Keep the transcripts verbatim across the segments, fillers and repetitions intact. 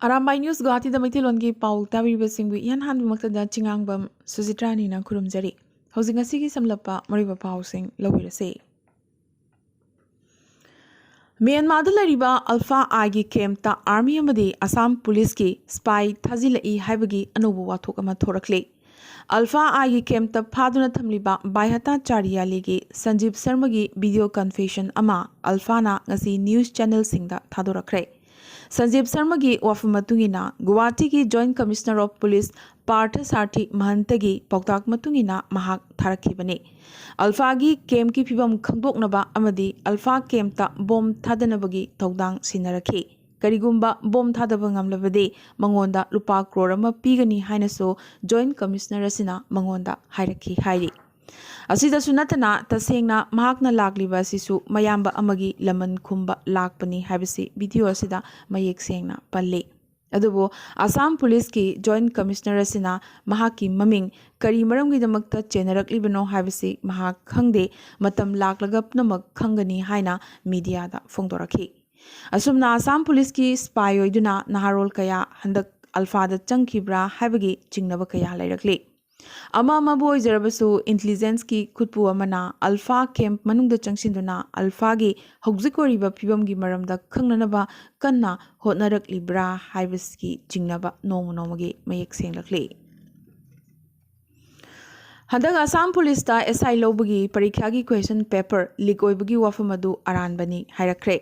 Arambai news ꯒꯨꯋꯥꯍꯥꯇꯤꯗ ꯃꯩꯇꯩꯂꯣꯟꯒꯤ ꯄꯥꯎ ꯇꯥꯕꯤꯔꯤꯕꯁꯤꯡꯕꯨ ꯏꯍꯥꯟ ꯍꯥꯟꯕꯃꯛꯇꯗ ꯆꯤꯉꯥꯡꯕꯝ ꯁꯨꯖꯤꯇ꯭ꯔꯥꯅꯤꯅ ꯈꯨꯔꯨꯝꯖꯔꯤ꯫ ꯍꯧꯖꯤꯛ ꯉꯁꯤꯒꯤ ꯁꯝꯂꯞꯄ ꯃꯔꯨꯑꯣꯏꯕ ꯄꯥꯎꯁꯤꯡ ꯂꯧꯕꯤꯔꯁꯤ꯫ ꯃ꯭ꯌꯥꯟꯃꯥꯔꯗ ꯂꯩꯔꯤꯕ ꯑꯜꯐꯥ ꯑꯥꯏꯒꯤ ꯀꯦꯝꯞꯇ ꯑꯥꯔꯃꯤ ꯑꯃꯗꯤ ꯑꯁꯥꯝ ꯄꯨꯂꯤꯁꯀꯤ ꯁ꯭ꯄꯥꯏ ꯊꯥꯖꯤꯜꯂꯛꯏ ꯍꯥꯏꯕꯒꯤ ꯑꯅꯧꯕ ꯋꯥꯊꯣꯛ ꯑꯃ ꯊꯣꯔꯛꯂꯦ꯫ ꯑꯜꯐꯥ ꯑꯥꯏꯒꯤ ꯀꯦꯝꯞꯇ ꯐꯥꯗꯨꯅ ꯊꯝꯂꯤꯕ ꯕꯥꯏꯍꯇꯥ ꯆꯥꯔꯤꯌꯥꯂꯤꯒꯤ ꯁꯟꯖꯤꯞ ꯁꯔꯃꯒꯤ ꯚꯤꯗꯤꯑꯣ ꯀꯟꯐꯦꯁꯟ ꯑꯃ ꯑꯜꯐꯥꯅ ꯉꯁꯤ ꯅ꯭ꯌꯨꯁ ꯆꯦꯅꯦꯜꯁꯤꯡꯗ ꯊꯥꯗꯣꯔꯛꯈ꯭ꯔꯦ꯫ ꯁꯟꯖꯤꯞ ꯁꯔꯃꯒꯤ ꯋꯥꯐꯝ ꯃꯇꯨꯡ ꯏꯟꯅ, ꯒꯨꯋꯥꯍꯥꯇꯤꯒꯤ joint commissioner of police Partha ꯁꯥꯔꯊꯤ ꯃꯍꯟꯇꯒꯤ ꯄꯥꯎꯇꯥꯛ ꯃꯇꯨꯡ ꯏꯟꯅ ꯃꯍꯥꯛ ꯊꯥꯔꯛꯈꯤꯕꯅꯤ꯫ ꯑꯜꯐꯥꯒꯤ ꯀꯦꯝꯞꯀꯤ ꯐꯤꯕꯝ ꯈꯪꯗꯣꯛꯅꯕ ꯑꯃꯗꯤ ꯑꯜꯐꯥ ꯀꯦꯝꯞꯇ ꯕꯣꯝ ꯊꯥꯗꯅꯕꯒꯤ ꯊꯧꯗꯥꯡ ꯁꯤꯟꯅꯔꯛꯈꯤ꯫ ꯀꯔꯤꯒꯨꯝꯕ ꯕꯣꯝ ꯊꯥꯗꯕ ꯉꯝꯂꯕꯗꯤ ꯃꯉꯣꯟꯗ ꯂꯨꯄꯥ ꯀ꯭ꯔꯣꯔ ꯑꯃ ꯄꯤꯒꯅꯤ ꯍꯥꯏꯅꯁꯨ ꯖꯣꯏꯟꯠ ꯀꯃꯤꯁꯅꯔ ꯑꯁꯤꯅ ꯃꯉꯣꯟꯗ ꯍꯥꯏꯔꯛꯈꯤ ꯍꯥꯏꯔꯤ꯫ ꯑꯁꯤꯗꯁꯨ ꯅꯠꯇꯅ, ꯇꯁꯦꯡꯅ ꯃꯍꯥꯛꯅ ꯂꯥꯛꯂꯤꯕ ꯑꯁꯤꯁꯨ ꯃꯌꯥꯝꯕ ꯑꯃꯒꯤ ꯂꯃꯟ ꯈꯨꯝꯕ ꯂꯥꯛꯄꯅꯤ ꯍꯥꯏꯕꯁꯤ ꯚꯤꯗꯤꯑꯣ ꯑꯁꯤꯗ ꯃꯌꯦꯛ ꯁꯦꯡꯅ ꯄꯜꯂꯤ꯫ ꯑꯗꯨꯕꯨ ꯑꯁꯥꯝ ꯄꯨꯂꯤꯁꯀꯤ ꯖꯣꯏꯟꯠ ꯀꯃꯤꯁꯅꯔ ꯑꯁꯤꯅ ꯃꯍꯥꯛꯀꯤ ꯃꯃꯤꯡ ꯀꯔꯤ ꯃꯔꯝꯒꯤꯗꯃꯛꯇ ꯆꯦꯟꯅꯔꯛꯂꯤꯕꯅꯣ ꯍꯥꯏꯕꯁꯤ ꯃꯍꯥꯛ ꯈꯪꯗꯦ, ꯃꯇꯝ ꯂꯥꯛꯂꯒ ꯄꯨꯝꯅꯃꯛ ꯈꯪꯒꯅꯤ ꯍꯥꯏꯅ ꯃꯤꯗꯤꯌꯥꯗ ꯐꯣꯡꯗꯣꯔꯛꯈꯤ꯫ ꯑꯁꯨꯝꯅ ꯑꯁꯥꯝ ꯄꯨꯂꯤꯁꯀꯤ ꯁ꯭ꯄꯥꯏ ꯑꯣꯏꯗꯨꯅ ꯅꯍꯥꯔꯣꯜ ꯀꯌꯥ ꯍꯟꯗꯛ ꯑꯜꯐꯥꯗ ꯆꯪꯈꯤꯕ꯭ꯔꯥ ꯍꯥꯏꯕꯒꯤ ꯆꯤꯡꯅꯕ ꯀꯌꯥ ꯂꯩꯔꯛꯂꯤ꯫ ꯑꯃ ꯑꯃꯕꯨ ꯑꯣꯏꯖꯔꯕꯁꯨ, ꯏꯟꯇꯤꯂꯤꯖꯦꯟꯁꯀꯤ ꯈꯨꯠꯄꯨ ꯑꯃꯅ ꯑꯜꯐꯥ ꯀꯦꯝꯞ ꯃꯅꯨꯡꯗ ꯆꯪꯁꯤꯟꯗꯨꯅ ꯑꯜꯐꯥꯒꯤ ꯍꯧꯖꯤꯛ ꯑꯣꯏꯔꯤꯕ ꯐꯤꯕꯝꯒꯤ ꯃꯔꯝꯗ ꯈꯪꯅꯅꯕ ꯀꯟꯅ ꯍꯣꯠꯅꯔꯛꯂꯤꯕ꯭ꯔꯥ ꯍꯥꯏꯕꯁꯤꯒꯤ ꯆꯤꯡꯅꯕ ꯅꯣꯡꯃ ꯅꯣꯡꯃꯒꯤ ꯃꯌꯦꯛ ꯁꯦꯡꯂꯛꯂꯤ꯫ ꯍꯟꯗꯛ ꯑꯁꯥꯝ ꯄꯨꯂꯤꯁꯇ ꯑꯦꯁ ꯑꯥꯏ ꯂꯧꯕꯒꯤ ꯄꯔꯤꯈ꯭ꯌꯥꯒꯤ ꯀ꯭ꯋꯦꯁꯟ ꯄꯦꯄꯔ ꯂꯤꯛ ꯑꯣꯏꯕꯒꯤ ꯋꯥꯐꯝ ꯑꯗꯨ ꯑꯔꯥꯟꯕꯅꯤ ꯍꯥꯏꯔꯛꯈ꯭ꯔꯦ꯫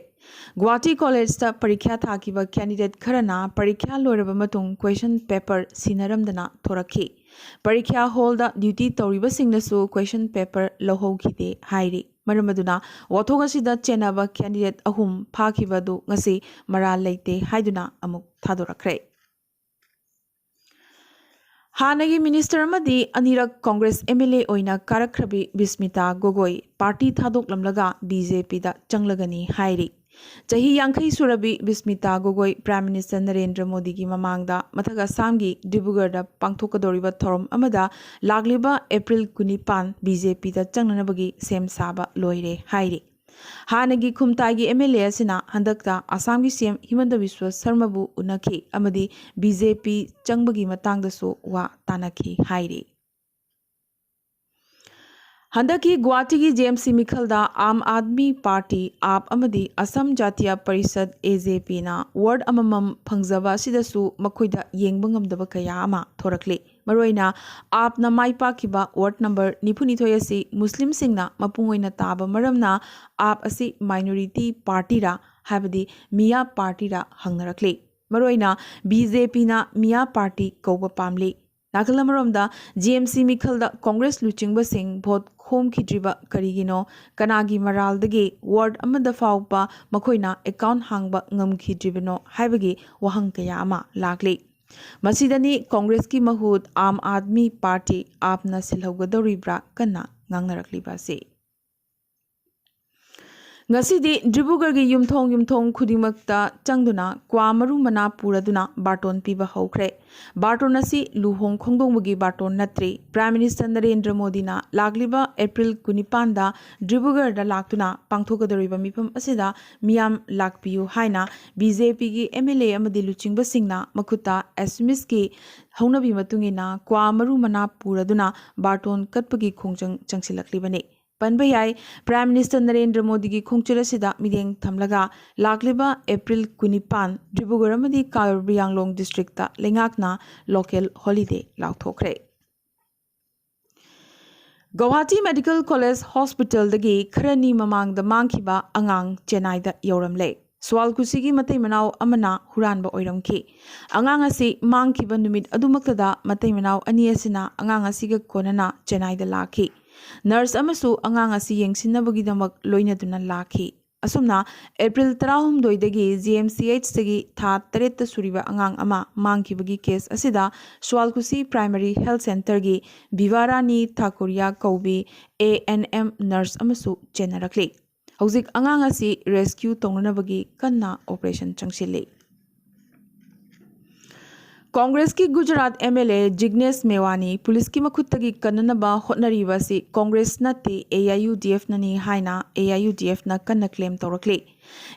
ꯒꯨꯋꯥꯍꯥꯇꯤ ꯀꯣꯂꯦꯖꯇ ꯄꯔꯤꯈ꯭ꯌꯥ ꯊꯥꯈꯤꯕ ꯀꯦꯟꯗꯤꯗꯦꯠ ꯈꯔꯅ ꯄꯔꯤꯈ꯭ꯌꯥ ꯂꯣꯏꯔꯕ ꯃꯇꯨꯡ ꯀ꯭ꯋꯦꯁꯟ ꯄꯦꯄꯔ ꯁꯤꯟꯅꯔꯝꯗꯅ ꯊꯣꯔꯛꯈꯤ꯫ ꯄꯔꯤꯈ꯭ꯌꯥ ꯍꯣꯜꯗ ꯗ꯭ꯌꯨꯇꯤ ꯇꯧꯔꯤꯕꯁꯤꯡꯅꯁꯨ ꯀ꯭ꯋꯦꯁꯟ ꯄꯦꯄꯔ ꯂꯧꯍꯧꯈꯤꯗꯦ ꯍꯥꯏꯔꯤ꯫ ꯃꯔꯝ ꯑꯗꯨꯅ ꯋꯥꯊꯣꯛ ꯑꯁꯤꯗ ꯆꯦꯟꯅꯕ ꯀꯦꯟꯗꯤꯗꯦꯠ ꯑꯍꯨꯝ ꯐꯥꯈꯤꯕ ꯑꯗꯨ ꯉꯁꯤ ꯃꯔꯥꯜ ꯂꯩꯇꯦ ꯍꯥꯏꯗꯨꯅ ꯑꯃꯨꯛ ꯊꯥꯗꯣꯔꯛꯈ꯭ꯔꯦ꯫ ꯍꯥꯟꯅꯒꯤ ꯃꯤꯅꯤꯁꯇꯔ ꯑꯃꯗꯤ ꯑꯅꯤꯔꯛ ꯀꯣꯡꯒ꯭ꯔꯦꯁ ꯑꯦꯝ ꯑꯦꯜ ꯑꯦ ꯑꯣꯏꯅ ꯀꯥꯔꯛꯈ꯭ꯔꯕꯤ ꯕꯤꯁꯃꯤꯇꯥ ꯒꯣꯒꯣꯏ ꯄꯥꯔꯇꯤ ꯊꯥꯗꯣꯛꯂꯝꯂꯒ ꯕꯤ ꯖꯦ ꯄꯤꯗ ꯆꯪꯂꯒꯅꯤ ꯍꯥꯏꯔꯤ꯫ ꯆꯍꯤ ꯌꯥꯡꯈꯩ ꯁꯨꯔꯕꯤ ꯕꯤꯁꯃꯤꯇꯥ ꯒꯣꯒꯣꯏ ꯄ꯭ꯔꯥꯏꯝ ꯃꯤꯅꯤꯁꯇꯔ ꯅꯔꯦꯟꯗ꯭ꯔ ꯃꯣꯗꯤꯒꯤ ꯃꯃꯥꯡꯗ ꯃꯊꯛ ꯑꯁꯥꯝꯒꯤ ꯗꯤꯕ꯭ꯔꯨꯒꯔꯗ ꯄꯥꯡꯊꯣꯛꯀꯗꯧꯔꯤꯕ ꯊꯧꯔꯝ ꯑꯃꯗ ꯂꯥꯛꯂꯤꯕ ꯑꯦꯄ꯭ꯔꯤꯜ ꯀꯨꯟꯅꯤꯄꯥꯟ ꯕꯤ ꯖꯦ ꯄꯤꯗ ꯆꯪꯅꯅꯕꯒꯤ ꯁꯦꯝ ꯁꯥꯕ ꯂꯣꯏꯔꯦ ꯍꯥꯏꯔꯤ꯫ ꯍꯥꯟꯅꯒꯤ ꯈꯨꯝꯇꯥꯏꯒꯤ ꯑꯦꯝ ꯑꯦꯜ ꯑꯦ ꯑꯁꯤꯅ ꯍꯟꯗꯛꯇ ꯑꯁꯥꯝꯒꯤ ꯁꯤ ꯑꯦꯝ ꯍꯤꯃꯟꯇ ꯕꯤꯁ꯭ꯋ ꯁꯔꯃꯕꯨ ꯎꯅꯈꯤ ꯑꯃꯗꯤ ꯕꯤ ꯖꯦ ꯄꯤ ꯆꯪꯕꯒꯤ ꯃꯇꯥꯡꯗꯁꯨ ꯋꯥ ꯇꯥꯅꯈꯤ ꯍꯥꯏꯔꯤ꯫ ꯍꯟꯗꯛꯀꯤ ꯒꯨꯋꯥꯍꯥꯇꯤꯒꯤ J M C ꯃꯤꯈꯜꯗ Aam Aadmi party, up ꯑꯃꯗꯤ ꯑꯁꯝ ꯖꯥꯇꯤꯌꯥ ꯄꯔꯤꯁꯠ, ꯑꯦ ꯖꯦ ꯄꯤꯅ ꯋꯥꯔꯗ ꯑꯃꯃꯝ ꯐꯪꯖꯕ ꯑꯁꯤꯗꯁꯨ ꯃꯈꯣꯏꯗ ꯌꯦꯡꯕ ꯉꯝꯗꯕ ꯀꯌꯥ ꯑꯃ ꯊꯣꯔꯛꯂꯤ꯫ ꯃꯔꯨꯑꯣꯏꯅ ꯑꯥꯞꯅ ꯃꯥꯏ ꯄꯥꯛꯈꯤꯕ ꯋꯥꯔꯗ ꯅꯝꯕꯔ ꯅꯤꯐꯨꯅꯤꯊꯣꯏ ꯑꯁꯤ ꯃꯨꯁꯂꯤꯝꯁꯤꯡꯅ ꯃꯄꯨꯡ ꯑꯣꯏꯅ ꯇꯥꯕ ꯃꯔꯝꯅ ꯑꯥꯞ ꯑꯁꯤ ꯃꯥꯏꯅꯣꯔꯤꯇꯤ ꯄꯥꯔꯇꯤꯔꯥ, ꯍꯥꯏꯕꯗꯤ ꯃꯤꯌꯥ ꯄꯥꯔꯇꯤꯔꯥ ꯍꯪꯅꯔꯛꯂꯤ꯫ ꯃꯔꯨꯑꯣꯏꯅ ꯕꯤ ꯖꯦ ꯄꯤꯅ ꯃꯤꯌꯥ ꯄꯥꯔꯇꯤ ꯀꯧꯕ ꯄꯥꯝꯂꯤ꯫ ꯅꯥꯀꯜ ꯑꯃꯔꯣꯝꯗ G M C ꯃꯤꯈꯜꯗ Congress ꯂꯨꯆꯤꯡꯕꯁꯤꯡ vote ꯈꯣꯝꯈꯤꯗ꯭ꯔꯤꯕ ꯀꯔꯤꯒꯤꯅꯣ, ꯀꯅꯥꯒꯤ ꯃꯔꯥꯜꯗꯒꯤ ꯋꯥꯔꯗ ꯑꯃꯗ ꯐꯥꯎꯕ ꯃꯈꯣꯏꯅ ꯑꯦꯀꯥꯎꯟ ꯍꯥꯡꯕ ꯉꯝꯈꯤꯗ꯭ꯔꯤꯕꯅꯣ ꯍꯥꯏꯕꯒꯤ ꯋꯥꯍꯪ ꯀꯌꯥ ꯑꯃ ꯂꯥꯛꯂꯤ꯫ ꯃꯁꯤꯗꯅꯤ ꯀꯣꯡꯒ꯭ꯔꯦꯁꯀꯤ ꯃꯍꯨꯠ ꯑꯥꯝ ꯑꯥꯗꯃꯤ ꯄꯥꯔꯇꯤ, ꯑꯥꯞꯅ ꯁꯤꯜꯍꯧꯒꯗꯧꯔꯤꯕ꯭ꯔꯥ ꯀꯟꯅ ꯉꯥꯡꯅꯔꯛꯂꯤꯕ ꯑꯁꯤ꯫ ꯉꯁꯤꯗꯤ ꯗꯤꯕ꯭ꯔꯨꯒꯔꯒꯤ ꯌꯨꯝꯊꯣꯡ ꯌꯨꯝꯊꯣꯡ ꯈꯨꯗꯤꯡꯃꯛꯇ ꯆꯪꯗꯨꯅ ꯀ꯭ꯋꯥ ꯃꯔꯨ ꯃꯅꯥ ꯄꯨꯔꯗꯨꯅ ꯕꯥꯔꯇꯣꯟ ꯄꯤꯕ ꯍꯧꯈ꯭ꯔꯦ꯫ ꯕꯥꯔꯇꯣꯟ ꯑꯁꯤ ꯂꯨꯍꯣꯡ ꯈꯣꯡꯗꯣꯡꯕꯒꯤ ꯕꯥꯔꯇꯣꯟ ꯅꯠꯇ꯭ꯔꯤ꯫ ꯄ꯭ꯔꯥꯏꯝ ꯃꯤꯅꯤꯁꯇꯔ ꯅꯔꯦꯟꯗ꯭ꯔ ꯃꯣꯗꯤꯅ ꯂꯥꯛꯂꯤꯕ ꯑꯦꯄ꯭ꯔꯤꯜ ꯀꯨꯟꯅꯤꯄꯥꯟꯗ ꯗꯤꯕ꯭ꯔꯨꯒꯔꯗ ꯂꯥꯛꯇꯨꯅ ꯄꯥꯡꯊꯣꯛꯀꯗꯧꯔꯤꯕ ꯃꯤꯐꯝ ꯑꯁꯤꯗ ꯃꯤꯌꯥꯝ ꯂꯥꯛꯄꯤꯌꯨ ꯍꯥꯏꯅ ꯕꯤ ꯖꯦ ꯄꯤꯒꯤ ꯑꯦꯝ ꯑꯦꯜ ꯑꯦ ꯑꯃꯗꯤ ꯂꯨꯆꯤꯡꯕꯁꯤꯡꯅ ꯃꯈꯨꯠꯇ ꯑꯦꯁꯃꯤꯁꯀꯤ ꯍꯧꯅꯕꯤ ꯃꯇꯨꯡ ꯏꯟꯅ ꯀ꯭ꯋꯥ ꯃꯔꯨ ꯃꯅꯥ ꯄꯨꯔꯗꯨꯅ ꯕꯥꯔꯇꯣꯟ ꯀꯠꯄꯒꯤ ꯈꯣꯡꯖꯪ ꯆꯪꯁꯤꯜꯂꯛꯂꯤꯕꯅꯤ꯫ ꯄꯟꯕ ꯌꯥꯏ, ꯄ꯭ꯔꯥꯏꯝ ꯃꯤꯅꯤꯁꯇꯔ ꯅꯔꯦꯟꯗ꯭ꯔ ꯃꯣꯗꯤꯒꯤ ꯈꯣꯡꯆꯠ ꯑꯁꯤꯗ ꯃꯤꯠꯌꯦꯡ ꯊꯝꯂꯒ ꯂꯥꯛꯂꯤꯕ ꯑꯦꯄ꯭ꯔꯤꯜ ꯀꯨꯟꯅꯤꯄꯥꯟ ꯗꯤꯕ꯭ꯔꯨꯒꯔ ꯑꯃꯗꯤ ꯀꯥꯔꯕꯤ ꯑꯥꯡꯂꯣꯡ ꯗꯤꯁꯇ꯭ꯔꯤꯛꯇ ꯂꯩꯉꯥꯛꯅ local holiday ꯂꯥꯎꯊꯣꯛꯈ꯭ꯔꯦ꯫ Guwahati medical college ꯍꯣꯁꯄꯤꯇꯥꯜꯗꯒꯤ ꯈꯔꯅꯤ ꯃꯃꯥꯡꯗ ꯃꯥꯡꯈꯤꯕ ꯑꯉꯥꯡ ꯆꯦꯟꯅꯥꯏꯗ ꯌꯧꯔꯝꯂꯦ꯫ ꯁ꯭ꯋꯥꯜꯀꯨꯁꯤꯒꯤ ꯃꯇꯩ ꯃꯅꯥꯎ ꯑꯃꯅ ꯍꯨꯔꯥꯟꯕ ꯑꯣꯏꯔꯝꯈꯤ꯫ ꯑꯉꯥꯡ ꯑꯁꯤ ꯃꯥꯡꯈꯤꯕ ꯅꯨꯃꯤꯠ ꯑꯗꯨꯃꯛꯇꯗ ꯃꯇꯩ ꯃꯅꯥꯎ ꯑꯅꯤ ꯑꯁꯤꯅ ꯑꯉꯥꯡ ꯑꯁꯤꯒ ꯀꯣꯟꯅꯅ ꯆꯦꯟꯅꯥꯏꯗ ꯂꯥꯛꯈꯤ꯫ ꯅꯔꯁ ꯑꯃꯁꯨ ꯑꯉꯥꯡ ꯑꯁꯤ ꯌꯦꯡꯁꯤꯟꯅꯕꯒꯤꯗꯃꯛ ꯂꯣꯏꯅꯗꯨꯅ ꯂꯥꯛꯈꯤ꯫ ꯑꯁꯨꯝꯅ ꯑꯦꯄ꯭ꯔꯤꯜ ꯇꯔꯥꯍꯨꯝꯗꯣꯏꯗꯒꯤ ꯖꯤ ꯑꯦꯝ ꯁꯤ ꯑꯩꯆꯇꯒꯤ ꯊꯥ ꯇꯔꯦꯠꯇ ꯁꯨꯔꯤꯕ ꯑꯉꯥꯡ ꯑꯃ ꯃꯥꯡꯈꯤꯕꯒꯤ ꯀꯦꯁ ꯑꯁꯤꯗ ꯁ꯭ꯋꯥꯜꯀꯨꯁꯤ ꯄ꯭ꯔꯥꯏꯃꯔꯤ ꯍꯦꯜꯊ ꯁꯦꯟꯇꯔꯒꯤ ꯚꯤꯚꯥꯔꯥꯅꯤ ꯊꯥꯀꯨꯔꯤꯌꯥ ꯀꯧꯕꯤ ꯑꯦ ꯑꯦꯟ ꯑꯦꯝ ꯅꯔꯁ ꯑꯃꯁꯨ ꯆꯦꯟꯅꯔꯛꯂꯤ꯫ ꯍꯧꯖꯤꯛ ꯑꯉꯥꯡ ꯑꯁꯤ ꯔꯦꯁꯀ꯭ꯌꯨ ꯇꯧꯅꯅꯕꯒꯤ ꯀꯟꯅ ꯑꯣꯄꯔꯦꯁꯟ ꯆꯪꯁꯤꯜꯂꯤ꯫ ꯀꯣꯡꯒ꯭ꯔꯦꯁꯀꯤ Gujarat M L A Jignesh Mevani ꯄꯨꯂꯤꯁꯀꯤ ꯃꯈꯨꯠꯇꯒꯤ ꯀꯟꯅꯅꯕ ꯍꯣꯠꯅꯔꯤꯕ ꯑꯁꯤ ꯀꯣꯡꯒ꯭ꯔꯦꯁ ꯅꯠꯇꯦ, ꯑꯦ ꯑꯥꯏ ꯌꯨ ꯗꯤ ꯑꯦꯐꯅꯅꯤ ꯍꯥꯏꯅ ꯑꯦ ꯑꯥꯏ ꯌꯨ ꯗꯤ ꯑꯦꯐꯅ ꯀꯟꯅ ꯀ꯭ꯂꯦꯝ ꯇꯧꯔꯛꯂꯤ꯫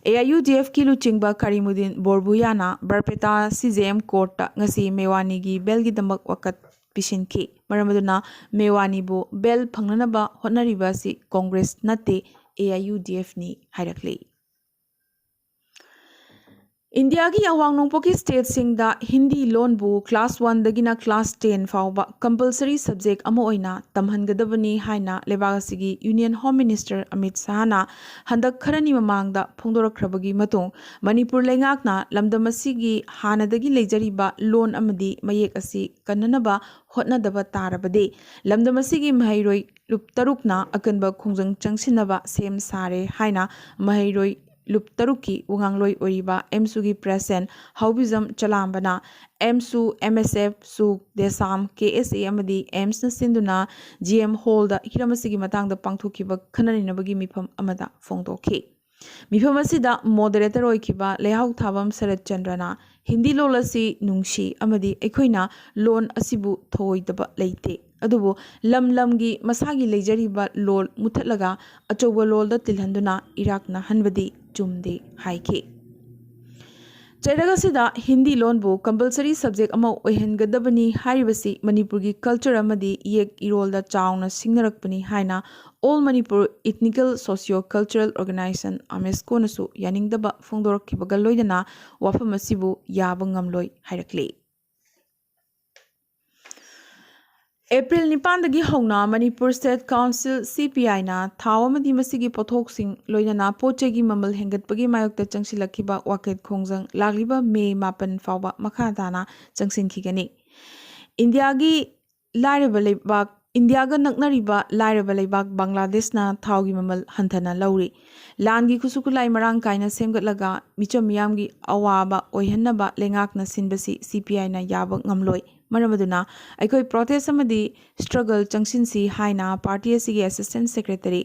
ꯑꯦ ꯑꯥꯏ ꯌꯨ ꯗꯤ ꯑꯦꯐꯀꯤ ꯂꯨꯆꯤꯡꯕ ꯀꯔꯤꯃꯨꯗꯤꯟ ꯕꯣꯔꯕꯨꯌꯥꯅ ꯕꯔꯄꯦꯇꯥ ꯁꯤ ꯖꯦ ꯑꯦꯝ ꯀꯣꯔꯠꯇ ꯉꯁꯤ ꯃꯦꯋꯥꯅꯤꯒꯤ ꯕꯦꯜꯒꯤꯗꯃꯛ ꯋꯥꯀꯠ ꯄꯤꯁꯤꯟꯈꯤ꯫ ꯃꯔꯝ ꯑꯗꯨꯅ ꯃꯦꯋꯥꯅꯤꯕꯨ ꯕꯦꯜ ꯐꯪꯅꯅꯕ ꯍꯣꯠꯅꯔꯤꯕ ꯑꯁꯤ ꯀꯣꯡꯒ꯭ꯔꯦꯁ ꯅꯠꯇꯦ, ꯑꯦ ꯑꯥꯏ ꯌꯨ ꯗꯤ ꯑꯦꯐꯅꯤ ꯍꯥꯏꯔꯛꯂꯤ꯫ ꯏꯟꯗꯤꯌꯥꯒꯤ ꯑꯋꯥꯡ ꯅꯣꯡꯄꯣꯛꯀꯤ ꯁ꯭ꯇꯦꯠꯁꯤꯡꯗ ꯍꯤꯟꯗꯤ ꯂꯣꯟꯕꯨ ꯀ꯭ꯂꯥꯁ ꯋꯥꯟꯗꯒꯤꯅ ꯀ꯭ꯂꯥꯁ ꯇꯦꯟ ꯐꯥꯎꯕ ꯀꯝꯄꯜꯁꯔꯤ ꯁꯕꯖꯦꯛ ꯑꯃ ꯑꯣꯏꯅ ꯇꯝꯍꯟꯒꯗꯕꯅꯤ ꯍꯥꯏꯅ ꯂꯩꯕꯥꯛ ꯑꯁꯤꯒꯤ ꯌꯨꯅꯤꯌꯟ ꯍꯣꯝ ꯃꯤꯅꯤꯁꯇꯔ ꯑꯃꯤꯠ ꯁꯍꯥꯅ ꯍꯟꯗꯛ ꯈꯔꯅꯤ ꯃꯃꯥꯡꯗ ꯐꯣꯡꯗꯣꯔꯛꯈ꯭ꯔꯕꯒꯤ ꯃꯇꯨꯡ, ꯃꯅꯤꯄꯨꯔ ꯂꯩꯉꯥꯛꯅ ꯂꯝꯗꯝ ꯑꯁꯤꯒꯤ ꯍꯥꯟꯅꯗꯒꯤ ꯂꯩꯖꯔꯤꯕ ꯂꯣꯟ ꯑꯃꯗꯤ ꯃꯌꯦꯛ ꯑꯁꯤ ꯀꯟꯅꯅꯕ ꯍꯣꯠꯅꯗꯕ ꯇꯥꯔꯕꯗꯤ ꯂꯝꯗꯝ ꯑꯁꯤꯒꯤ ꯃꯍꯩꯔꯣꯏ ꯂꯨꯞ ꯇꯔꯨꯛꯅ ꯑꯀꯟꯕ ꯈꯣꯡꯖꯪ ꯆꯪꯁꯤꯟꯅꯕ ꯁꯦꯝ ꯁꯥꯔꯦ ꯍꯥꯏꯅ ꯃꯍꯩꯔꯣꯏ ꯂꯨꯞ ꯇꯔꯨꯛꯀꯤ ꯋꯥꯉꯥꯡꯂꯣꯏ ꯑꯣꯏꯔꯤꯕ ꯑꯦꯝꯁꯨꯒꯤ ꯄ꯭ꯔꯦꯁꯤꯗꯦꯟꯠ ꯍꯥꯎꯕꯤꯖꯝ ꯆꯂꯥꯝꯕꯅ ꯑꯦꯝꯁꯨ, ꯑꯦꯝ ꯑꯦꯁ ꯑꯦꯐ, ꯁꯨꯛ, ꯗꯦꯁꯥꯝ, ꯀꯦ ꯑꯦꯁ ꯑꯦ ꯑꯃꯗꯤ ꯑꯦꯝꯁꯅ ꯁꯤꯟꯗꯨꯅ ꯖꯤ ꯑꯦꯝ ꯍꯣꯜꯗ ꯍꯤꯔꯝ ꯑꯁꯤꯒꯤ ꯃꯇꯥꯡꯗ ꯄꯥꯡꯊꯣꯛꯈꯤꯕ ꯈꯟꯅ ꯅꯩꯅꯕꯒꯤ ꯃꯤꯐꯝ ꯑꯃꯗ ꯐꯣꯡꯗꯣꯛꯈꯤ꯫ ꯃꯤꯐꯝ ꯑꯁꯤꯗ ꯃꯣꯗꯔꯦꯇꯔ ꯑꯣꯏꯈꯤꯕ ꯂꯩꯍꯥꯎ ꯊꯥꯕꯝ ꯁꯔꯠ ꯆꯟꯗ꯭ꯔꯅ ꯍꯤꯟꯗꯤ ꯂꯣꯜ ꯑꯁꯤ ꯅꯨꯡꯁꯤ ꯑꯃꯗꯤ ꯑꯩꯈꯣꯏꯅ ꯂꯣꯟ ꯑꯁꯤꯕꯨ ꯊꯧꯑꯣꯏꯗꯕ ꯂꯩꯇꯦ, ꯑꯗꯨꯕꯨ ꯂꯝ ꯂꯝꯒꯤ ꯃꯁꯥꯒꯤ ꯂꯩꯖꯔꯤꯕ ꯂꯣꯜ ꯃꯨꯊꯠꯂꯒ ꯑꯆꯧꯕ ꯂꯣꯜꯗ ꯇꯤꯜꯍꯟꯗꯨꯅ ꯏꯔꯥꯛꯅꯍꯟꯕꯗꯤ ꯆꯨꯝꯗꯦ ꯍꯥꯏꯈꯤ꯫ ꯆꯩꯔꯛ ꯑꯁꯤꯗ ꯍꯤꯟꯗꯤ ꯂꯣꯟꯕꯨ ꯀꯝꯄꯜꯁꯔꯤ ꯁꯕꯖꯦꯛ ꯑꯃ ꯑꯣꯏꯍꯟꯒꯗꯕꯅꯤ ꯍꯥꯏꯔꯤꯕꯁꯤ ꯃꯅꯤꯄꯨꯔꯒꯤ ꯀꯜꯆꯔ ꯑꯃꯗꯤ ꯏꯌꯦꯛ ꯏꯔꯣꯜꯗ ꯆꯥꯎꯅ ꯁꯤꯡꯅꯔꯛꯄꯅꯤ ꯍꯥꯏꯅ all Manipur ethnical socio cultural organisation, ꯑꯃꯦꯁꯀꯣꯅꯁꯨ ꯌꯥꯅꯤꯡꯗꯕ ꯐꯣꯡꯗꯣꯔꯛꯈꯤꯕꯒ ꯂꯣꯏꯅꯅ ꯋꯥꯐꯝ ꯑꯁꯤꯕꯨ ꯌꯥꯕ ꯉꯝꯂꯣꯏ ꯍꯥꯏꯔꯛꯂꯤ꯫ ꯑꯦꯄ꯭ꯔꯤꯜ ꯅꯤꯄꯥꯟꯗꯒꯤ ꯍꯧꯅ ꯃꯅꯤꯄꯨꯔ ꯁ꯭ꯇꯦꯠ ꯀꯥꯎꯟꯁꯤꯜ, ꯁꯤ ꯄꯤ ꯑꯥꯏꯅ ꯊꯥꯎ ꯑꯃꯗꯤ ꯃꯁꯤꯒꯤ ꯄꯣꯠꯊꯣꯛꯁꯤꯡ, ꯂꯣꯏꯅꯅ ꯄꯣꯠ ꯆꯩꯒꯤ ꯃꯃꯜ ꯍꯦꯟꯒꯠꯄꯒꯤ ꯃꯥꯌꯣꯛꯇ ꯆꯪꯁꯤꯜꯂꯛꯈꯤꯕ ꯋꯥꯀꯠ ꯈꯣꯡꯖꯪ ꯂꯥꯛꯂꯤꯕ ꯃꯦ ꯃꯥꯄꯟ ꯐꯥꯎꯕ ꯃꯈꯥ ꯇꯥꯅ ꯆꯪꯁꯤꯟꯈꯤꯒꯅꯤ꯫ ꯏꯟꯗꯤꯌꯥꯒꯤ ꯂꯥꯏꯔꯕ ꯂꯩꯕꯥꯛ, ꯏꯟꯗꯤꯌꯥꯒ ꯅꯛꯅꯔꯤꯕ ꯂꯥꯏꯔꯕ ꯂꯩꯕꯥꯛ ꯕꯪꯒ꯭ꯂꯥꯗꯦꯁꯅ ꯊꯥꯎꯒꯤ ꯃꯃꯜ ꯍꯟꯊꯅ ꯂꯧꯔꯤ꯫ ꯂꯥꯟꯒꯤ ꯈꯨꯠꯁꯨ ꯈꯨꯠꯂꯥꯏ ꯃꯔꯥꯡ ꯀꯥꯏꯅ ꯁꯦꯝꯒꯠꯂꯒ ꯃꯤꯆꯝ ꯃꯤꯌꯥꯝꯒꯤ ꯑꯋꯥꯕ ꯑꯣꯏꯍꯟꯅꯕ ꯂꯩꯉꯥꯛꯅ ꯁꯤꯟꯕꯁꯤ ꯁꯤ ꯄꯤ ꯑꯥꯏꯅ ꯌꯥꯕ ꯉꯝꯂꯣꯏ꯫ ꯃꯔꯝ ꯑꯗꯨꯅ ꯑꯩꯈꯣꯏ ꯄ꯭ꯔꯣꯇꯦꯁ ꯑꯃꯗꯤ ꯁ꯭ꯇ꯭ꯔꯒꯜ ꯆꯪꯁꯤꯟꯁꯤ ꯍꯥꯏꯅ ꯄꯥꯔꯇꯤ ꯑꯁꯤꯒꯤ ꯑꯦꯁꯤꯁꯇꯦꯟꯠ ꯁꯦꯀ꯭ꯔꯦꯇꯔꯤ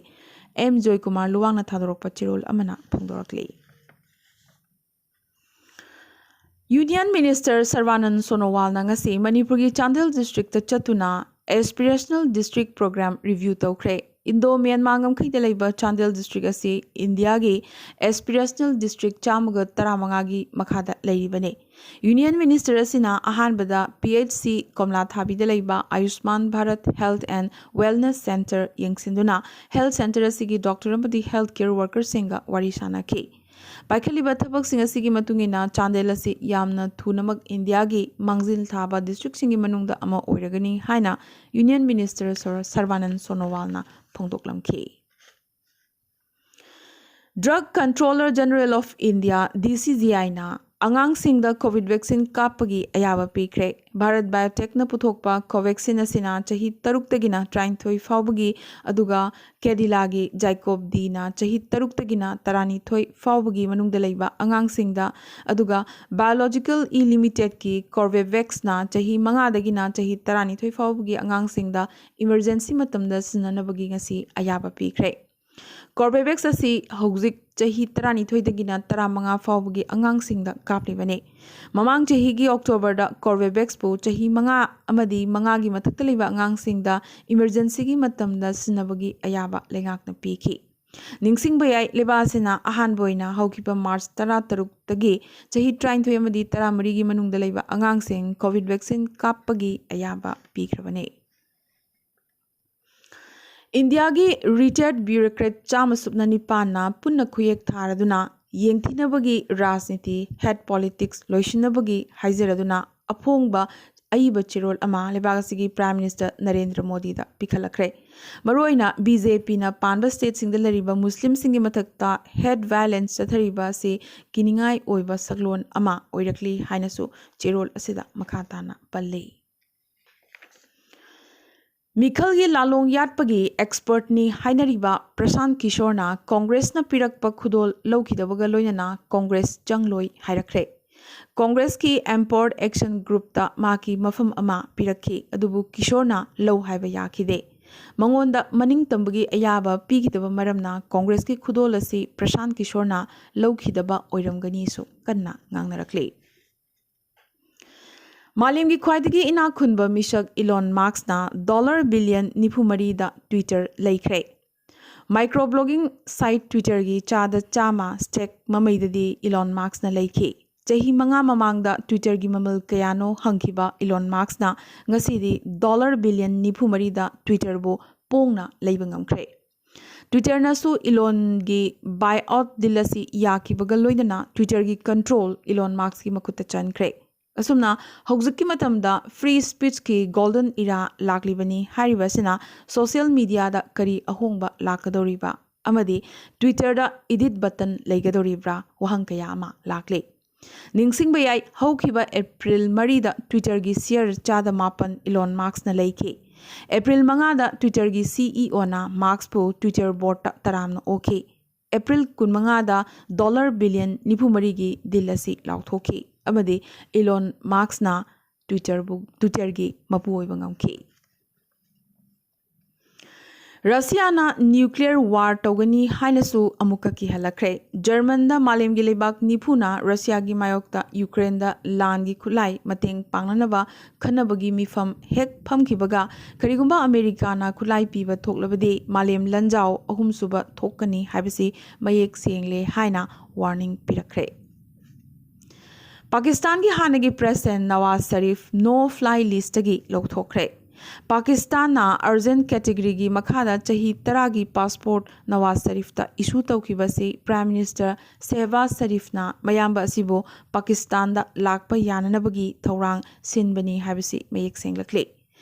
ꯑꯦꯝ ꯖꯣꯏꯀꯨꯃꯥꯔ ꯂꯨꯋꯥꯡꯅ ꯊꯥꯗꯣꯔꯛꯄ ꯆꯦꯔꯣꯜ ꯑꯃꯅ ꯐꯣꯡꯗꯣꯔꯛꯂꯤ꯫ Union Minister Sarbanand Sonowalꯅ ꯉꯁꯤ ꯃꯅꯤꯄꯨꯔꯒꯤ ꯆꯥꯟꯗꯦꯜ districtꯇ ꯆꯠꯇꯨꯅ Aspirational District Program review ꯇꯧꯈ꯭ꯔꯦ꯫ Indo-Myanmar ꯉꯝꯈꯩꯗ ꯂꯩꯕ ꯆꯥꯟꯗꯦꯜ district ꯑꯁꯤ ꯏꯟꯗꯤꯌꯥꯒꯤ Aspirational District ꯆꯥꯝꯃꯒ ꯇꯔꯥꯃꯉꯥꯒꯤ ꯃꯈꯥꯗ ꯂꯩꯔꯤꯕꯅꯤ꯫ Union Minister ꯑꯁꯤꯅ ꯑꯍꯥꯟꯕꯗ P H C ꯀꯣꯝꯂꯥꯊꯥꯕꯤꯗ ꯂꯩꯕ Ayushman Bharat Health and Wellness Centre ꯌꯦꯡꯁꯤꯟꯗꯨꯅ health centre ꯑꯁꯤꯒꯤ doctor ꯑꯃꯗꯤ health care workerꯁꯤꯡꯒ ꯋꯥꯔꯤ ꯁꯥꯅꯈꯤ꯫ ꯄꯥꯏꯈꯠꯂꯤꯕ ꯊꯕꯛꯁꯤꯡ ꯑꯁꯤꯒꯤ ꯃꯇꯨꯡ ꯏꯟꯅ ꯆꯥꯟꯗꯦꯜ ꯑꯁꯤ ꯌꯥꯝꯅ ꯊꯨꯅꯃꯛ ꯏꯟꯗꯤꯌꯥꯒꯤ ꯃꯥꯡꯖꯤꯜ ꯊꯥꯕ districtꯁꯤꯡꯒꯤ ꯃꯅꯨꯡꯗ ꯑꯃ ꯑꯣꯏꯔꯒꯅꯤ ꯍꯥꯏꯅ Union Minister ꯁꯔ-, ꯁꯔꯕꯥꯅꯟ ꯁꯣꯅꯣꯋꯥꯜꯅ ꯐꯣꯡꯗꯣꯛꯂꯝꯈꯤ꯫ Drug Controller General of India, D C G I ꯅ ꯑꯉꯥꯡꯁꯤꯡꯗ COVID vaccine ꯀꯥꯞꯄꯒꯤ ꯑꯌꯥꯕ ꯄꯤꯈ꯭ꯔꯦ꯫ Bharat Biotechꯅ ꯄꯨꯊꯣꯛꯄ Covaxin ꯑꯁꯤꯅ ꯆꯍꯤ ꯇꯔꯨꯛꯇꯒꯤꯅ ꯇꯔꯥꯅꯤꯊꯣꯏ ꯐꯥꯎꯕꯒꯤ, ꯑꯗꯨꯒ Cadila ꯒꯤ Zycop D ꯅ ꯆꯍꯤ ꯇꯔꯨꯛꯇꯒꯤꯅ ꯇꯔꯥꯅꯤꯊꯣꯏ ꯐꯥꯎꯕꯒꯤ ꯃꯅꯨꯡꯗ ꯂꯩꯕ ꯑꯉꯥꯡꯁꯤꯡꯗ, ꯑꯗꯨꯒ Biological E Limited ꯀꯤ Corbevax ꯅ ꯆꯍꯤ ꯃꯉꯥꯗꯒꯤꯅ ꯆꯍꯤ ꯇꯔꯥꯅꯤꯊꯣꯏ ꯐꯥꯎꯕꯒꯤ ꯑꯉꯥꯡꯁꯤꯡꯗ emergency ꯃꯇꯝꯗ ꯁꯤꯖꯤꯟꯅꯅꯕꯒꯤ ꯉꯁꯤ ꯑꯌꯥꯕ ꯄꯤꯈ꯭ꯔꯦ꯫ Corbevax ꯑꯁꯤ ꯍꯧꯖꯤꯛ ꯆꯍꯤ ꯇꯔꯥꯅꯤꯊꯣꯏꯗꯒꯤꯅ ꯇꯔꯥꯃꯉꯥ ꯐꯥꯎꯕꯒꯤ ꯑꯉꯥꯡꯁꯤꯡꯗ ꯀꯥꯞꯂꯤꯕꯅꯤ꯫ ꯃꯃꯥꯡ ꯆꯍꯤꯒꯤ October ꯗ Corbevax ꯄꯨ ꯆꯍꯤ ꯃꯉꯥ ꯑꯃꯗꯤ ꯃꯉꯥꯒꯤ ꯃꯊꯛꯇ ꯂꯩꯕ ꯑꯉꯥꯡꯁꯤꯡꯗ emergency ꯒꯤ ꯃꯇꯝꯗ ꯁꯤꯖꯤꯟꯅꯕꯒꯤ ꯑꯌꯥꯕ ꯂꯩꯉꯥꯛꯅ ꯄꯤꯈꯤ꯫ ꯅꯤꯡꯁꯤꯡꯕ ꯌꯥꯏ, ꯂꯩꯕꯥꯛ ꯑꯁꯤꯅ ꯑꯍꯥꯟꯕ ꯑꯣꯏꯅ ꯍꯧꯈꯤꯕ March ꯇꯔꯥꯇꯔꯨꯛꯇꯒꯤ ꯆꯍꯤ ꯇꯔꯥꯅꯤꯊꯣꯏ ꯑꯃꯗꯤ ꯇꯔꯥꯃꯔꯤꯒꯤ ꯃꯅꯨꯡꯗ ꯂꯩꯕ ꯑꯉꯥꯡꯁꯤꯡ COVID vaccine ꯀꯥꯞꯄꯒꯤ ꯑꯌꯥꯕ ꯄꯤꯈ꯭ꯔꯕꯅꯤ꯫ ꯏꯟꯗꯤꯌꯥꯒꯤ retired bureaucrat ꯆꯥꯝꯃ ꯁꯨꯞꯅ ꯅꯤꯄꯥꯟꯅ ꯄꯨꯟꯅ ꯈꯨꯌꯦꯛ ꯊꯥꯔꯗꯨꯅ ꯌꯦꯡꯊꯤꯅꯕꯒꯤ ꯔꯥꯖꯅꯤꯇꯤ, hate politics ꯂꯣꯏꯁꯤꯟꯅꯕꯒꯤ ꯍꯥꯏꯖꯔꯗꯨꯅ ꯑꯐꯣꯡꯕ ꯑꯏꯕ ꯆꯦꯔꯣꯜ ꯑꯃ ꯂꯩꯕꯥꯛ ꯑꯁꯤꯒꯤ Prime Minister ꯅꯔꯦꯟꯗ꯭ꯔ ꯃꯣꯗꯤꯗ ꯄꯤꯈꯠꯂꯛꯈ꯭ꯔꯦ꯫ ꯃꯔꯨꯑꯣꯏꯅ BJP ꯅ ꯄꯥꯟꯕ stateꯁꯤꯡꯗ ꯂꯩꯔꯤꯕ ꯃꯨꯁꯂꯤꯝꯁꯤꯡꯒꯤ ꯃꯊꯛꯇ hate violence ꯆꯠꯊꯔꯤꯕ ꯑꯁꯤ ꯀꯤꯅꯤꯡꯉꯥꯏ ꯑꯣꯏꯕ ꯁꯛꯂꯣꯟ ꯑꯃ ꯑꯣꯏꯔꯛꯂꯤ ꯍꯥꯏꯅꯁꯨ ꯆꯦꯔꯣꯜ ꯑꯁꯤꯗ ꯃꯈꯥ ꯇꯥꯅ ꯄꯜꯂꯤ꯫ ꯃꯤꯈꯜꯒꯤ ꯂꯥꯂꯣꯡ ꯌꯥꯠꯄꯒꯤ expertꯅꯤ ꯍꯥꯏꯅꯔꯤꯕ ꯄ꯭ꯔꯁꯥꯟꯠ ꯀꯤꯁꯣꯔꯅ ꯀꯣꯡꯒ꯭ꯔꯦꯁꯅ ꯄꯤꯔꯛꯄ ꯈꯨꯗꯣꯜ ꯂꯧꯈꯤꯗꯕꯒ ꯂꯣꯏꯅꯅ ꯀꯣꯡꯒ꯭ꯔꯦꯁ ꯆꯪꯂꯣꯏ ꯍꯥꯏꯔꯛꯈ꯭ꯔꯦ꯫ ꯀꯣꯡꯒ꯭ꯔꯦꯁꯀꯤ Empowered Action Groupꯇ ꯃꯍꯥꯛꯀꯤ ꯃꯐꯝ ꯑꯃ ꯄꯤꯔꯛꯈꯤ, ꯑꯗꯨꯕꯨ ꯀꯤꯁꯣꯔꯅ ꯂꯧ ꯍꯥꯏꯕ ꯌꯥꯈꯤꯗꯦ꯫ ꯃꯉꯣꯟꯗ ꯃꯅꯤꯡ ꯇꯝꯕꯒꯤ ꯑꯌꯥꯕ ꯄꯤꯈꯤꯗꯕ ꯃꯔꯝꯅ ꯀꯣꯡꯒ꯭ꯔꯦꯁꯀꯤ ꯈꯨꯗꯣꯜ ꯑꯁꯤ ꯄ꯭ꯔꯁꯥꯟꯠ ꯀꯤꯁꯣꯔꯅ ꯂꯧꯈꯤꯗꯕ ꯑꯣꯏꯔꯝꯒꯅꯤꯁꯨ ꯀꯟꯅ ꯉꯥꯡꯅꯔꯛꯂꯤ꯫ ꯃꯥꯂꯦꯝꯒꯤ ꯈ꯭ꯋꯥꯏꯗꯒꯤ ꯏꯅꯥꯛ ꯈꯨꯟꯕ ꯃꯤꯁꯛ ꯏꯂꯣꯟ ꯃꯥꯛꯁꯅ ꯗꯣꯂꯔ ꯕꯤꯂꯤꯌꯟ ꯅꯤꯐꯨ ꯃꯔꯤꯗ ꯇ꯭ꯋꯤꯇꯔ ꯂꯩꯈ꯭ꯔꯦ꯫ ꯃꯥꯏꯀ꯭ꯔꯣ ꯕ꯭ꯂꯣꯒꯤꯡ ꯁꯥꯏꯠ ꯇ꯭ꯋꯤꯇꯔꯒꯤ ꯆꯥꯗ ꯆꯥꯝꯃ ꯁ꯭ꯇꯦꯛ ꯃꯃꯩꯗꯗꯤ ꯏꯂꯣꯟ ꯃꯥꯛꯁꯅ ꯂꯩꯈꯤ꯫ ꯆꯍꯤ ꯃꯉꯥ ꯃꯃꯥꯡꯗ ꯇ꯭ꯋꯤꯇꯔꯒꯤ ꯃꯃꯜ ꯀꯌꯥꯅꯣ ꯍꯪꯈꯤꯕ ꯏꯂꯣꯟ ꯃꯥꯛꯁꯅ ꯉꯁꯤꯗꯤ ꯗꯣꯂꯔ ꯕꯤꯂꯤꯌꯟ ꯅꯤꯐꯨ ꯃꯔꯤꯗ ꯇ꯭ꯋꯤꯇꯔꯕꯨ ꯄꯣꯡꯅ ꯂꯩꯕ ꯉꯝꯈ꯭ꯔꯦ꯫ ꯇ꯭ꯋꯤꯇꯔꯅꯁꯨ ꯏꯂꯣꯟꯒꯤ ꯕꯥꯏ ꯑꯥꯎꯠ ꯗꯤꯜ ꯑꯁꯤ ꯌꯥꯈꯤꯕꯒ ꯂꯣꯏꯅꯅ ꯇ꯭ꯋꯤꯇꯔꯒꯤ ꯀꯟꯇ꯭ꯔꯣꯜ ꯏꯂꯣꯟ ꯃꯥꯛꯁꯀꯤ ꯃꯈꯨꯠꯇ ꯆꯟꯈ꯭ꯔꯦ꯫ ꯑꯁꯨꯝꯅ ꯍꯧꯖꯤꯛꯀꯤ ꯃꯇꯝꯗ ꯐ꯭ꯔꯤ ꯁ꯭ꯄꯤꯆꯀꯤ ꯒꯣꯜꯗꯟ ꯏꯔꯥ ꯂꯥꯛꯂꯤꯕꯅꯤ꯫ ꯍꯥꯏꯔꯤꯕ ꯑꯁꯤꯅ ꯁꯣꯁꯤꯌꯦꯜ ꯃꯤꯗꯤꯌꯥꯗ ꯀꯔꯤ ꯑꯍꯣꯡꯕ ꯂꯥꯛꯀꯗꯧꯔꯤꯕ ꯑꯃꯗꯤ ꯇ꯭ꯋꯤꯇꯔꯗ ꯏꯗꯤꯠ ꯕꯇꯟ ꯂꯩꯒꯗꯧꯔꯤꯕ꯭ꯔꯥ ꯋꯥꯍꯪ ꯀꯌꯥ ꯑꯃ ꯂꯥꯛꯂꯤ꯫ ꯅꯤꯡꯁꯤꯡꯕ ꯌꯥꯏ, ꯍꯧꯈꯤꯕ ꯑꯦꯄ꯭ꯔꯤꯜ ꯃꯔꯤꯗ ꯇ꯭ꯋꯤꯇꯔꯒꯤ ꯁꯤꯌꯔ ꯆꯥꯗ ꯃꯥꯄꯟ ꯏꯂꯣꯟ ꯃꯥꯛꯁꯅ ꯂꯩꯈꯤ꯫ ꯑꯦꯄ꯭ꯔꯤꯜ ꯃꯉꯥꯗ ꯇ꯭ꯋꯤꯇꯔꯒꯤ ꯁꯤꯏꯑꯣꯅ ꯃꯥꯛꯁꯄꯨ ꯇ꯭ꯋꯤꯇꯔ ꯕꯣꯔꯗꯇ ꯇꯔꯥꯝꯅ ꯑꯣꯛꯈꯤ꯫ ꯑꯦꯄ꯭ꯔꯤꯜ ꯀꯨꯟꯃꯉꯥꯗ ꯗꯣꯂꯔ ꯕꯤꯂꯤꯌꯟ ꯅꯤꯐꯨ ꯃꯔꯤꯒꯤ ꯗꯤꯜ ꯑꯁꯤ ꯂꯥꯎꯊꯣꯛꯈꯤ ꯑꯃꯗꯤ ꯏꯂꯣꯟ ꯃꯥꯛꯁꯅ ꯇ꯭ꯋꯤꯇꯔꯕꯨ ꯇ꯭ꯋꯤꯇꯔꯒꯤ ꯃꯄꯨ ꯑꯣꯏꯕ ꯉꯝꯈꯤ꯫ ꯔꯁꯤꯌꯥꯅ ꯅ꯭ꯌꯨꯀ꯭ꯂꯤꯌꯔ ꯋꯥꯔ ꯇꯧꯒꯅꯤ ꯍꯥꯏꯅꯁꯨ ꯑꯃꯨꯛꯀ ꯀꯤꯍꯜꯂꯛꯈ꯭ꯔꯦ꯫ ꯖꯔꯃꯟꯗ ꯃꯥꯂꯦꯝꯒꯤ ꯂꯩꯕꯥꯛ ꯅꯤꯐꯨꯅ ꯔꯁꯤꯌꯥꯒꯤ ꯃꯥꯌꯣꯛꯇ ꯌꯨꯀ꯭ꯔꯦꯟꯗ ꯂꯥꯟꯒꯤ ꯈꯨꯠꯂꯥꯏ ꯃꯇꯦꯡ ꯄꯥꯡꯅꯅꯕ ꯈꯟꯅꯕꯒꯤ ꯃꯤꯐꯝ ꯍꯦꯛ ꯐꯝꯈꯤꯕꯒ, ꯀꯔꯤꯒꯨꯝꯕ ꯑꯃꯦꯔꯤꯀꯥꯅ ꯈꯨꯠꯂꯥꯏ ꯄꯤꯕ ꯊꯣꯛꯂꯕꯗꯤ ꯃꯥꯂꯦꯝ ꯂꯟꯖꯥꯎ ꯑꯍꯨꯝꯁꯨꯕ ꯊꯣꯛꯀꯅꯤ ꯍꯥꯏꯕꯁꯤ ꯃꯌꯦꯛ ꯁꯦꯡꯂꯦ ꯍꯥꯏꯅ ꯋꯥꯔꯅꯤꯡ ꯄꯤꯔꯛꯈ꯭ꯔꯦ꯫ ꯄꯥꯀꯤꯁꯇꯥꯟꯒꯤ ꯍꯥꯟꯅꯒꯤ ꯄ꯭ꯔꯦꯁꯤꯗꯦꯟꯠ ꯅꯋꯥꯖ ꯁꯔꯤꯐ ꯅꯣ ꯐ꯭ꯂꯥꯏ ꯂꯤꯁꯇꯒꯤ ꯂꯧꯊꯣꯛꯈ꯭ꯔꯦ꯫ ꯄꯥꯀꯤꯁꯇꯥꯟꯅ ꯑꯔꯖꯦꯟ ꯀꯦꯇꯦꯒꯔꯤꯒꯤ ꯃꯈꯥꯗ ꯆꯍꯤ ꯇꯔꯥꯒꯤ ꯄꯥꯁꯄꯣꯔꯠ ꯅꯋꯥꯖ ꯁꯔꯤꯐꯇ ꯏꯁꯨ ꯇꯧꯈꯤꯕ ꯑꯁꯤ ꯄ꯭ꯔꯥꯏꯝ ꯃꯤꯅꯤꯁꯇꯔ ꯁꯦꯍꯕꯥꯖ ꯁꯔꯤꯐꯅ ꯃꯌꯥꯝꯕ ꯑꯁꯤꯕꯨ ꯄꯥꯀꯤꯁꯇꯥꯟꯗ ꯂꯥꯛꯄ ꯌꯥꯅꯅꯕꯒꯤ ꯊꯧꯔꯥꯡ ꯁꯤꯟꯕꯅꯤ ꯍꯥꯏꯕꯁꯤ ꯃꯌꯦꯛ ꯁꯦꯡꯂꯛꯂꯤ꯫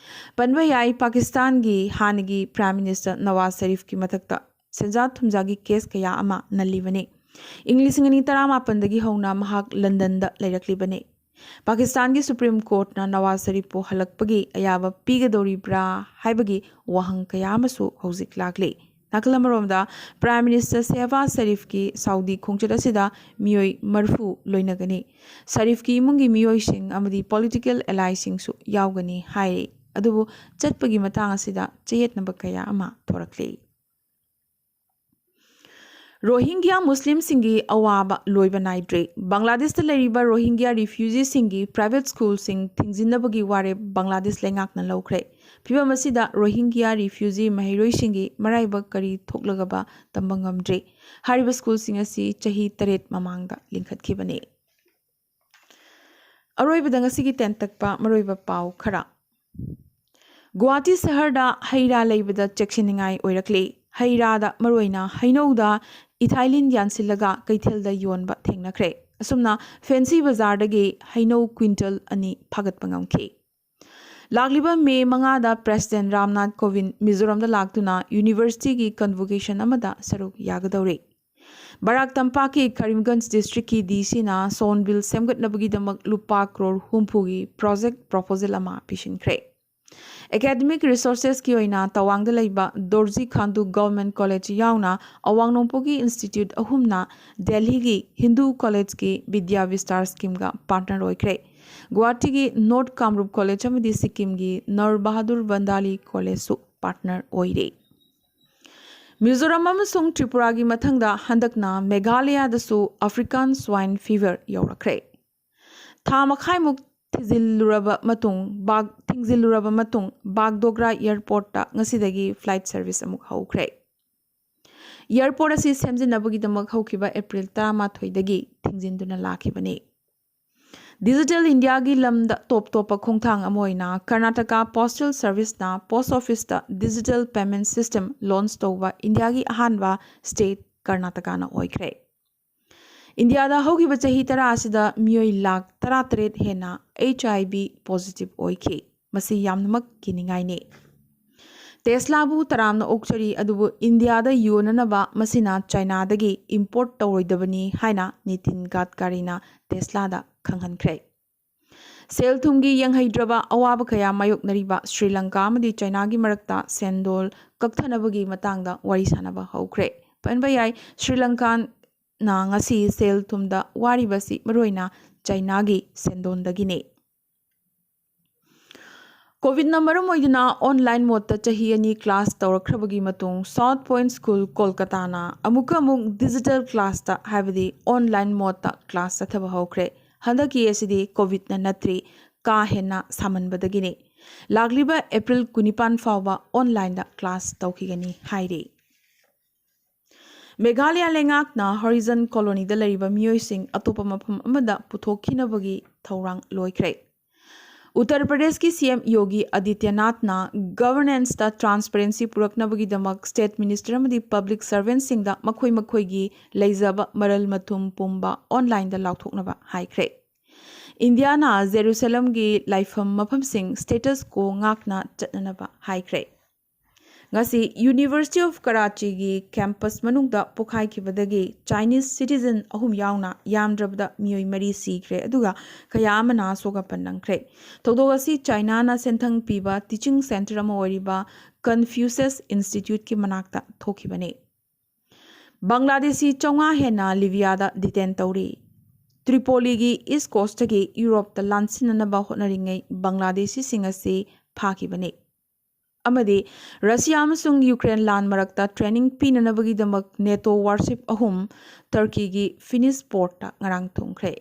ꯄꯟꯕ ꯌꯥꯏ, ꯄꯥꯀꯤꯁꯇꯥꯟꯒꯤ ꯍꯥꯟꯅꯒꯤ ꯄ꯭ꯔꯥꯏꯝ ꯃꯤꯅꯤꯁꯇꯔ ꯅꯋꯥꯖ ꯁꯔꯤꯐꯀꯤ ꯃꯊꯛꯇ ꯁꯦꯟꯖꯥ ꯊꯨꯝꯖꯥꯒꯤ ꯀꯦꯁ ꯀꯌꯥ ꯑꯃ ꯅꯜꯂꯤꯕꯅꯤ꯫ ꯏꯪ ꯂꯤꯁꯤꯡ ꯑꯅꯤ ꯇꯔꯥꯃꯥꯄꯟꯗꯒꯤ ꯍꯧꯅ ꯃꯍꯥꯛ ꯂꯟꯗꯟꯗ ꯂꯩꯔꯛꯂꯤꯕꯅꯤ꯫ ꯄꯥꯀꯤꯁꯇꯥꯟꯒꯤ ꯁꯨꯄ꯭ꯔꯤꯝ ꯀꯣꯔꯠꯅ ꯅꯋꯥꯖ ꯁꯔꯤꯐꯄꯨ ꯍꯜꯂꯛꯄꯒꯤ ꯑꯌꯥꯕ ꯄꯤꯒꯗꯧꯔꯤꯕ꯭ꯔꯥ ꯍꯥꯏꯕꯒꯤ ꯋꯥꯍꯪ ꯀꯌꯥ ꯑꯃꯁꯨ ꯍꯧꯖꯤꯛ ꯂꯥꯛꯂꯤ꯫ ꯅꯥꯀꯜ ꯑꯃꯔꯣꯝꯗ, ꯄ꯭ꯔꯥꯏꯝ ꯃꯤꯅꯤꯁꯇꯔ ꯁꯦꯍꯕꯥꯖ ꯁꯔꯤꯐꯀꯤ ꯁꯥꯎꯗꯤ ꯈꯣꯡꯆꯠ ꯑꯁꯤꯗ ꯃꯤꯑꯣꯏ ꯃꯔꯤꯐꯨ ꯂꯣꯏꯅꯒꯅꯤ꯫ ꯁꯔꯤꯐꯀꯤ ꯏꯃꯨꯡꯒꯤ ꯃꯤꯑꯣꯏꯁꯤꯡ ꯑꯃꯗꯤ ꯄꯣꯂꯤꯇꯤꯀꯦꯜ ꯑꯦꯂꯥꯏꯁꯤꯡꯁꯨ ꯌꯥꯎꯒꯅꯤ ꯍꯥꯏꯔꯤ꯫ ꯑꯗꯨꯕꯨ ꯆꯠꯄꯒꯤ ꯃꯇꯥꯡ ꯑꯁꯤꯗ ꯆꯌꯦꯠꯅꯕ ꯀꯌꯥ ꯑꯃ ꯊꯣꯔꯛꯂꯤ꯫ ꯔꯣꯍꯤꯡꯒ꯭ꯌꯥ ꯃꯨꯁꯂꯤꯝꯁꯤꯡꯒꯤ ꯑꯋꯥꯕ ꯂꯣꯏꯕ ꯅꯥꯏꯗ꯭ꯔꯦ꯫ ꯕꯪꯒ꯭ꯂꯥꯗꯦꯁꯇ ꯂꯩꯔꯤꯕ ꯔꯣꯍꯤꯡꯒ꯭ꯌꯥ ꯔꯤꯐ꯭ꯌꯨꯖꯤꯁꯤꯡꯒꯤ ꯄ꯭ꯔꯥꯏꯚꯦꯠ ꯁ꯭ꯀꯨꯜꯁꯤꯡ ꯊꯤꯡꯖꯤꯟꯅꯕꯒꯤ ꯋꯥꯔꯦꯞ ꯕꯪꯒ꯭ꯂꯥꯗꯦꯁ ꯂꯩꯉꯥꯛꯅ ꯂꯧꯈ꯭ꯔꯦ꯫ ꯐꯤꯚꯝ ꯑꯁꯤꯗ ꯔꯣꯍꯤꯡꯒ꯭ꯌꯥ ꯔꯤꯐ꯭ꯌꯨꯖꯤ ꯃꯍꯩꯔꯣꯏꯁꯤꯡꯒꯤ ꯃꯔꯥꯏꯕꯛ ꯀꯔꯤ ꯊꯣꯛꯂꯒꯕ ꯇꯝꯕ ꯉꯝꯗ꯭ꯔꯤ꯫ ꯍꯥꯏꯔꯤꯕ ꯁ꯭ꯀꯨꯜꯁꯤꯡ ꯑꯁꯤ ꯆꯍꯤ ꯇꯔꯦꯠ ꯃꯃꯥꯡꯗ ꯂꯤꯡꯈꯠꯈꯤꯕꯅꯤ꯫ ꯑꯔꯣꯏꯕꯗ ꯉꯁꯤꯒꯤ ꯇꯦꯟꯇꯛꯄ ꯃꯔꯨꯑꯣꯏꯕ ꯄꯥꯎ ꯈꯔ꯫ ꯒꯨꯋꯥꯍꯥꯇꯤ ꯁꯍꯔꯗ ꯍꯩ ꯔꯥ ꯂꯩꯕꯗ ꯆꯦꯛꯁꯤꯟꯅꯤꯡꯉꯥꯏ ꯑꯣꯏꯔꯛꯂꯤ꯫ ꯍꯩ ꯔꯥꯗ ꯃꯔꯨꯑꯣꯏꯅ ꯍꯩꯅꯧꯗ ꯏꯊꯥꯏꯂꯤꯟ ꯌꯥꯟꯁꯤꯜꯂꯒ ꯀꯩꯊꯦꯜꯗ ꯌꯣꯟꯕ ꯊꯦꯡꯅꯈ꯭ꯔꯦ꯫ ꯑꯁꯨꯝꯅ ꯐꯦꯟꯁꯤ ꯕꯖꯥꯔꯗꯒꯤ ꯍꯩꯅꯧ ꯀ꯭ꯋꯤꯟꯇꯜ ꯑꯅꯤ ꯐꯥꯒꯠꯄ ꯉꯝꯈꯤ꯫ ꯂꯥꯛꯂꯤꯕ ꯃꯦ ꯃꯉꯥꯗ ꯄ꯭ꯔꯦꯁꯤꯗꯦꯟ ꯔꯥꯝꯅꯥꯊ ꯀꯣꯕꯤꯟꯗ ꯃꯤꯖꯣꯔꯥꯝꯗ ꯂꯥꯛꯇꯨꯅ ꯌꯨꯅꯤꯚꯔꯁꯤꯇꯤꯒꯤ ꯀꯟꯚꯣꯀꯦꯁꯟ ꯑꯃꯗ ꯁꯔꯨꯛ ꯌꯥꯒꯗꯧꯔꯤ꯫ ꯕꯔꯥꯛ ꯇꯝꯄꯥꯛꯀꯤ ꯀꯔꯤꯝꯒꯟꯖ ꯗꯤꯁꯇ꯭ꯔꯤꯛꯀꯤ ꯗꯤ ꯁꯤꯅ ꯁꯣꯟꯕꯤꯜ ꯁꯦꯝꯒꯠꯅꯕꯒꯤꯗꯃꯛ ꯂꯨꯄꯥ ꯀ꯭ꯔꯣꯔ ꯍꯨꯝꯐꯨꯒꯤ ꯄ꯭ꯔꯣꯖꯦꯛ ꯄ꯭ꯔꯣꯄꯣꯖꯦꯜ ꯑꯃ ꯄꯤꯁꯤꯟꯈ꯭ꯔꯦ꯫ ꯑꯦꯀꯥꯗꯃꯤꯛ ꯔꯤꯁꯣꯔꯁꯦꯁꯀꯤ ꯑꯣꯏꯅ ꯇꯋꯥꯡꯗ ꯂꯩꯕ ꯗꯣꯔꯖꯤ ꯈꯥꯟꯗꯨ ꯒꯚꯔꯟꯃꯦꯟꯠ ꯀꯣꯂꯦꯖ ꯌꯥꯎꯅ ꯑꯋꯥꯡ ꯅꯣꯡꯄꯣꯛꯀꯤ ꯏꯟꯁꯇꯤꯇ꯭ꯌꯨꯠ ꯑꯍꯨꯝꯅ ꯗꯦꯜꯍꯤꯒꯤ ꯍꯤꯟꯗꯨ ꯀꯣꯂꯦꯖꯀꯤ ꯕꯤꯗ꯭ꯌꯥ ꯚꯤꯁꯇꯥꯔ ꯁ꯭ꯀꯤꯝꯒ ꯄꯥꯔꯠꯅꯔ ꯑꯣꯏꯈ꯭ꯔꯦ꯫ ꯒꯨꯋꯥꯍꯥꯇꯤꯒꯤ ꯅꯣꯔꯠ ꯀꯥꯝꯔꯨꯞ ꯀꯣꯂꯦꯖ ꯑꯃꯗꯤ ꯁꯤꯛꯀꯤꯝꯒꯤ ꯅꯔ ꯕꯍꯥꯗꯨꯔ ꯕꯟꯗꯥꯂꯤ ꯀꯣꯂꯦꯖꯁꯨ ꯄꯥꯔꯠꯅꯔ ꯑꯣꯏꯔꯦ꯫ ꯃꯤꯖꯣꯔꯥꯝ ꯑꯃꯁꯨꯡ ꯇ꯭ꯔꯤꯄꯨꯔꯥꯒꯤ ꯃꯊꯪꯗ ꯍꯟꯗꯛꯅ ꯃꯦꯘꯥꯂꯌꯥꯗꯁꯨ ꯑꯐ꯭ꯔꯤꯀꯥꯟ ꯁ꯭ꯋꯥꯏꯟ ꯐꯤꯚꯔ ꯌꯧꯔꯛꯈ꯭ꯔꯦ꯫ ꯊꯥ ꯃꯈꯥꯏꯃꯨꯛ ꯊꯤꯖꯤꯜꯂꯨꯔꯕ ꯃꯇꯨꯡ ꯕꯥꯒ ꯊꯤꯡꯖꯤꯜꯂꯨꯔꯕ ꯃꯇꯨꯡ ꯕꯥꯒꯗꯣꯒ꯭ꯔꯥ ꯑꯦꯌꯔꯄꯣꯔꯠꯇ ꯉꯁꯤꯗꯒꯤ ꯐ꯭ꯂꯥꯏꯠ ꯁꯔꯚꯤꯁ ꯑꯃꯨꯛ ꯍꯧꯈ꯭ꯔꯦ꯫ ꯑꯦꯌꯔꯄꯣꯔꯠ ꯑꯁꯤ ꯁꯦꯝꯖꯤꯟꯅꯕꯒꯤꯗꯃꯛ ꯍꯧꯈꯤꯕ ꯑꯦꯄ꯭ꯔꯤꯜ ꯇꯔꯥꯃꯥꯊꯣꯏꯗꯒꯤ ꯊꯤꯡꯖꯤꯟꯗꯨꯅ ꯂꯥꯛꯈꯤꯕꯅꯤ꯫ ꯗꯤꯖꯤꯇꯦꯜ ꯏꯟꯗꯤꯌꯥꯒꯤ ꯂꯝꯗ ꯇꯣꯞ ꯇꯣꯞꯄ ꯈꯣꯡꯊꯥꯡ ꯑꯃ ꯑꯣꯏꯅ ꯀꯔꯅꯥꯇꯀꯥ ꯄꯣꯁꯇꯦꯜ ꯁꯔꯚꯤꯁꯅ ꯄꯣꯁ ꯑꯣꯐꯤꯁꯇ ꯗꯤꯖꯤꯇꯦꯜ ꯄꯦꯃꯦꯟꯠ ꯁꯤꯁꯇꯦꯝ ꯂꯣꯟꯆ ꯇꯧꯕ ꯏꯟꯗꯤꯌꯥꯒꯤ ꯑꯍꯥꯟꯕ ꯁ꯭ꯇꯦꯠ ꯀꯔꯅꯥꯇꯀꯥꯅ ꯑꯣꯏꯈ꯭ꯔꯦ꯫ ꯏꯟꯗꯤꯌꯥꯗ ꯍꯧꯈꯤꯕ ꯆꯍꯤ ꯇꯔꯥ ꯑꯁꯤꯗ ꯃꯤꯑꯣꯏ ꯂꯥꯈ ꯇꯔꯥꯇꯔꯦꯠ ꯍꯦꯟꯅ ꯑꯩꯆ ꯑꯥꯏ ꯚꯤ ꯄꯣꯖꯤꯇꯤꯚ ꯑꯣꯏꯈꯤ꯫ ꯃꯁꯤ ꯌꯥꯝꯅꯃꯛ ꯀꯤꯅꯤꯡꯉꯥꯏꯅꯤ꯫ ꯇꯦꯁꯂꯥꯕꯨ ꯇꯔꯥꯝꯅ ꯑꯣꯛꯆꯔꯤ, ꯑꯗꯨꯕꯨ ꯏꯟꯗꯤꯌꯥꯗ ꯌꯣꯟꯅꯅꯕ ꯃꯁꯤꯅ ꯆꯥꯏꯅꯥꯗꯒꯤ ꯏꯝꯄꯣꯔꯠ ꯇꯧꯔꯣꯏꯗꯕꯅꯤ ꯍꯥꯏꯅ ꯅꯤꯇꯤꯟ ꯒꯗꯀꯥꯔꯤꯅ ꯇꯦꯁꯂꯥꯗ ꯈꯪꯍꯟꯈ꯭ꯔꯦ꯫ ꯁꯦꯜ ꯊꯨꯝꯒꯤ ꯌꯦꯡꯍꯩꯗ꯭ꯔꯕ ꯑꯋꯥꯕ ꯀꯌꯥ ꯃꯥꯌꯣꯛꯅꯔꯤꯕ ꯁ꯭ꯔꯤ ꯂꯪꯀꯥ ꯑꯃꯗꯤ ꯆꯥꯏꯅꯥꯒꯤ ꯃꯔꯛꯇ ꯁꯦꯟꯗꯣꯜ ꯀꯛꯊꯅꯕꯒꯤ ꯃꯇꯥꯡꯗ ꯋꯥꯔꯤ ꯁꯥꯅꯕ ꯍꯧꯈ꯭ꯔꯦ꯫ ꯄꯟꯕ ꯌꯥꯏ, ꯁ꯭ꯔꯤ ꯂꯪꯀꯥꯅ ꯉꯁꯤ ꯁꯦꯜ ꯊꯨꯝꯗ ꯋꯥꯔꯤꯕꯁꯤ ꯃꯔꯨꯑꯣꯏꯅ ꯆꯥꯏꯅꯥꯒꯤ ꯁꯦꯟꯗꯣꯟꯗꯒꯤꯅꯤ꯫ ꯀꯣꯚꯤꯗꯅ ꯃꯔꯝ ꯑꯣꯏꯗꯨꯅ ꯑꯣꯟꯂꯥꯏꯟ ꯃꯣꯗꯇ ꯆꯍꯤ ꯑꯅꯤ ꯀ꯭ꯂꯥꯁ ꯇꯧꯔꯛꯈ꯭ꯔꯕꯒꯤ ꯃꯇꯨꯡ ꯁꯥꯎꯠ ꯄꯣꯏꯟꯠ ꯁ꯭ꯀꯨꯜ ꯀꯣꯜꯀꯇꯥꯅ ꯑꯃꯨꯛꯀ ꯑꯃꯨꯛ ꯗꯤꯖꯤꯇꯦꯜ ꯀ꯭ꯂꯥꯁꯇ, ꯍꯥꯏꯕꯗꯤ ꯑꯣꯟꯂꯥꯏꯟ ꯃꯣꯗꯇ ꯀ꯭ꯂꯥꯁ ꯆꯠꯊꯕ ꯍꯧꯈ꯭ꯔꯦ꯫ ꯍꯟꯗꯛꯀꯤ ꯑꯁꯤꯗꯤ ꯀꯣꯚꯤꯗꯅ ꯅꯠꯇ꯭ꯔꯤ, ꯀꯥ ꯍꯦꯟꯅ ꯁꯥꯃꯟꯕꯗꯒꯤꯅꯤ꯫ ꯂꯥꯛꯂꯤꯕ ꯑꯦꯄ꯭ꯔꯤꯜ ꯀꯨꯟꯅꯤꯄꯥꯟ ꯐꯥꯎꯕ ꯑꯣꯟꯂꯥꯏꯟꯗ ꯀ꯭ꯂꯥꯁ ꯇꯧꯈꯤꯒꯅꯤ ꯍꯥꯏꯔꯤ꯫ ꯃꯦꯘꯥꯂꯌꯥ ꯂꯩꯉꯥꯛꯅ ꯍꯣꯔꯤꯖꯟ ꯀꯣꯂꯣꯅꯤꯗ ꯂꯩꯔꯤꯕ ꯃꯤꯑꯣꯏꯁꯤꯡ ꯑꯇꯣꯞꯄ ꯃꯐꯝ ꯑꯃꯗ ꯄꯨꯊꯣꯛꯈꯤꯅꯕꯒꯤ ꯊꯧꯔꯥꯡ ꯂꯣꯏꯈ꯭ꯔꯦ꯫ ꯎꯠꯇꯔ ꯄ꯭ꯔꯗꯦꯁꯀꯤ ꯁꯤ ꯑꯦꯝ ꯌꯣꯒꯤ ꯑꯗꯤꯇ꯭ꯌꯅꯥꯊꯅ ꯒꯚꯔꯅꯦꯟꯁꯇ ꯇ꯭ꯔꯥꯟꯁꯄꯔꯦꯟꯁꯤ ꯄꯨꯔꯛꯅꯕꯒꯤꯗꯃꯛ ꯁ꯭ꯇꯦꯠ ꯃꯤꯅꯤꯁꯇꯔ ꯑꯃꯗꯤ ꯄꯕ꯭ꯂꯤꯛ ꯁꯔꯚꯦꯟꯠꯁꯤꯡꯗ ꯃꯈꯣꯏ ꯃꯈꯣꯏꯒꯤ ꯂꯩꯖꯕ ꯃꯔꯜ ꯃꯊꯨꯝ ꯄꯨꯝꯕ ꯑꯣꯟꯂꯥꯏꯟꯗ ꯂꯥꯎꯊꯣꯛꯅꯕ ꯍꯥꯏꯈ꯭ꯔꯦ꯫ ꯏꯟꯗꯤꯌꯥꯅ ꯖꯦꯔꯨꯁꯂꯝꯒꯤ ꯂꯥꯏꯐꯝ ꯃꯐꯝꯁꯤꯡ ꯁ꯭ꯇꯦꯇꯁ ꯀꯣ ꯉꯥꯛꯅ ꯆꯠꯅꯅꯕ ꯍꯥꯏꯈ꯭ꯔꯦ꯫ ꯉꯁꯤ ꯌꯨꯅꯤꯚꯔꯁꯤꯇꯤ ꯑꯣꯐ ꯀꯔꯥꯆꯤꯒꯤ ꯀꯦꯝꯄꯁ ꯃꯅꯨꯡꯗ ꯄꯣꯈꯥꯏꯈꯤꯕꯗꯒꯤ ꯆꯥꯏꯅꯤꯁ ꯁꯤꯇꯤꯖꯟ ꯑꯍꯨꯝ ꯌꯥꯎꯅ ꯌꯥꯝꯗ꯭ꯔꯕꯗ ꯃꯤꯑꯣꯏ ꯃꯔꯤ ꯁꯤꯈ꯭ꯔꯦ, ꯑꯗꯨꯒ ꯀꯌꯥ ꯑꯃꯅ ꯑꯁꯣꯛ ꯑꯄꯟ ꯅꯪꯈ꯭ꯔꯦ꯫ ꯊꯧꯗꯣꯛ ꯑꯁꯤ ꯆꯥꯏꯅꯥꯅ ꯁꯦꯟꯊꯪ ꯄꯤꯕ ꯇꯤꯆꯤꯡ ꯁꯦꯟꯇꯔ ꯑꯃ ꯑꯣꯏꯔꯤꯕ ꯀꯟꯐ꯭ꯌꯨꯁꯁ ꯏꯟꯁꯇꯤꯇ꯭ꯌꯨꯠꯀꯤ ꯃꯅꯥꯛꯇ ꯊꯣꯛꯈꯤꯕꯅꯤ꯫ ꯕꯪꯒ꯭ꯂꯥꯗꯦꯁꯤ ꯆꯥꯝꯃꯉꯥ ꯍꯦꯟꯅ ꯂꯤꯕꯤꯌꯥꯗ ꯗꯤꯇꯦꯟ ꯇꯧꯔꯤ꯫ ꯇ꯭ꯔꯤꯄꯣꯂꯤꯒꯤ ꯏꯁ ꯀꯣꯁꯇꯒꯤ ꯌꯨꯔꯣꯞꯇ ꯂꯥꯟꯁꯤꯟꯅꯅꯕ ꯍꯣꯠꯅꯔꯤꯉꯩ ꯕꯪꯒ꯭ꯂꯥꯗꯦꯁꯤꯁꯤꯡ ꯑꯁꯤ ꯐꯥꯈꯤꯕꯅꯤ꯫ ꯑꯃꯗꯤ ꯔꯁꯤꯌꯥ ꯑꯃꯁꯨꯡ ꯌꯨꯀ꯭ꯔꯦꯟ ꯂꯥꯟ ꯃꯔꯛꯇ ꯇ꯭ꯔꯦꯅꯤꯡ ꯄꯤꯅꯅꯕꯒꯤꯗꯃꯛ ꯅꯦꯇꯣ ꯋꯥꯔꯁꯤꯞ ꯑꯍꯨꯝ ꯇꯔꯀꯤꯒꯤ ꯐꯤꯅꯤꯁ ꯄꯣꯔꯠꯇ ꯉꯔꯥꯡ ꯊꯨꯡꯈ꯭ꯔꯦ꯫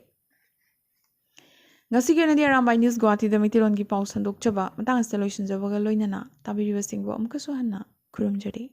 ꯉꯁꯤꯒꯤ ꯑꯣꯏꯅꯗꯤ ꯑꯔꯥꯝꯕꯥꯏ ꯅ꯭ꯌꯨꯁ ꯒꯨꯋꯥꯍꯥꯇꯤꯗ ꯃꯩꯇꯩꯂꯣꯟꯒꯤ ꯄꯥꯎ ꯁꯟꯗꯣꯛꯆꯕ ꯃꯇꯥꯡ ꯑꯁꯤꯗ ꯂꯣꯏꯁꯤꯟꯖꯕꯒ ꯂꯣꯏꯅꯅ ꯇꯥꯕꯤꯔꯤꯕꯁꯤꯡꯕꯨ ꯑꯃꯨꯛꯀꯁꯨ ꯍꯟꯅ ꯈꯨꯔꯨꯝꯖꯔꯤ꯫